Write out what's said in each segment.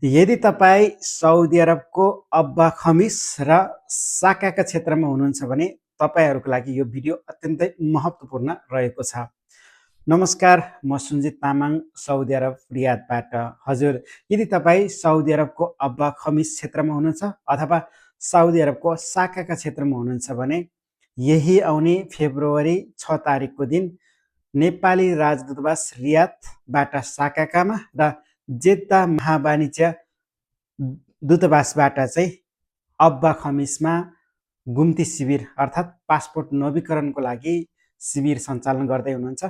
यदि तपाईँ साउदी अरबको अब्बा खमिस र साकाका क्षेत्रमा हुनुहुन्छ भने तपाईँहरूको लागि यो भिडियो अत्यन्तै महत्त्वपूर्ण रहेको छ। नमस्कार, म सुन्जित तामाङ साउदी अरब रियादबाट। हजुर, यदि तपाईँ साउदी अरबको अब्बा खमिस क्षेत्रमा हुनुहुन्छ अथवा साउदी अरबको साकाका क्षेत्रमा हुनुहुन्छ भने यही आउने फेब्रुअरी 6 तारिकको दिन नेपाली राजदूतावास रियादबाट साकाकामा र जेद्दा महावाणिज्य दूतावासबाट चाहिँ अब्बा खमिसमा गुम्ती शिविर अर्थात् पासपोर्ट नवीकरणको लागि शिविर सञ्चालन गर्दै हुनुहुन्छ।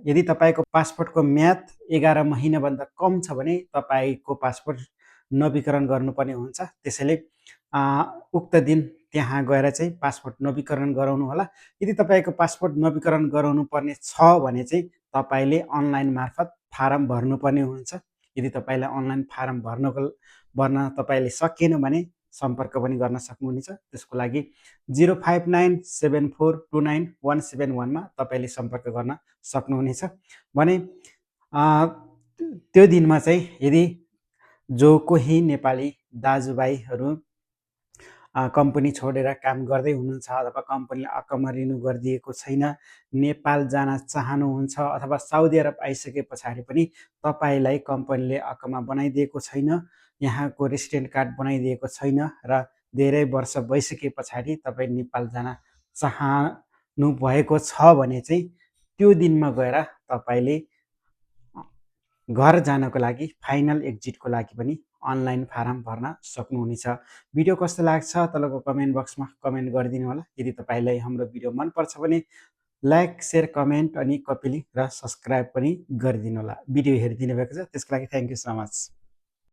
यदि तपाईँको पासपोर्टको म्याद 11 महिनाभन्दा कम छ भने तपाईँको पासपोर्ट नवीकरण गर्नुपर्ने हुन्छ। त्यसैले उक्त दिन त्यहाँ गएर चाहिँ पासपोर्ट नवीकरण गराउनु होला। यदि तपाईँको पासपोर्ट नवीकरण गराउनु पर्ने छ भने चाहिँ तपाईँले अनलाइन मार्फत फारम भर्नुपर्ने हुन्छ। यदि तपाईँलाई अनलाइन फारम भर्न तपाईँले सकिएन भने सम्पर्क पनि गर्न सक्नुहुनेछ। त्यसको लागि 0597429171 मा तपाईँले सम्पर्क गर्न सक्नुहुनेछ। भने त्यो दिनमा चाहिँ यदि जो कोही नेपाली दाजुभाइहरू कम्पनी छोडेर काम गर्दै हुनुहुन्छ अथवा कम्पनीले अकमा रिन्यू गरिदिएको छैन, नेपाल जान चाहनुहुन्छ अथवा साउदी अरब आइसके पछाडि पनि तपाईँलाई कम्पनीले अकमा बनाइदिएको छैन, यहाँको रेसिडेन्ट कार्ड बनाइदिएको छैन र धेरै वर्ष भइसके पछाडि तपाईँ नेपाल जान चाहनु भएको छ भने चाहिँ त्यो दिनमा गएर तपाईँले घर जानको लागि फाइनल एक्जिटको लागि पनि अनलाइन फारम भर्न सक्नुहुनेछ। भिडियो कस्तो लाग्छ तलको कमेन्ट बक्समा कमेन्ट गरिदिनु होला। यदि तपाईँलाई हाम्रो भिडियो मनपर्छ भने लाइक, सेयर, कमेन्ट अनि कमेन्ट र सब्सक्राइब पनि गरिदिनु होला। भिडियो हेरिदिनु भएको छ त्यसको लागि थ्याङ्क यू सो मच।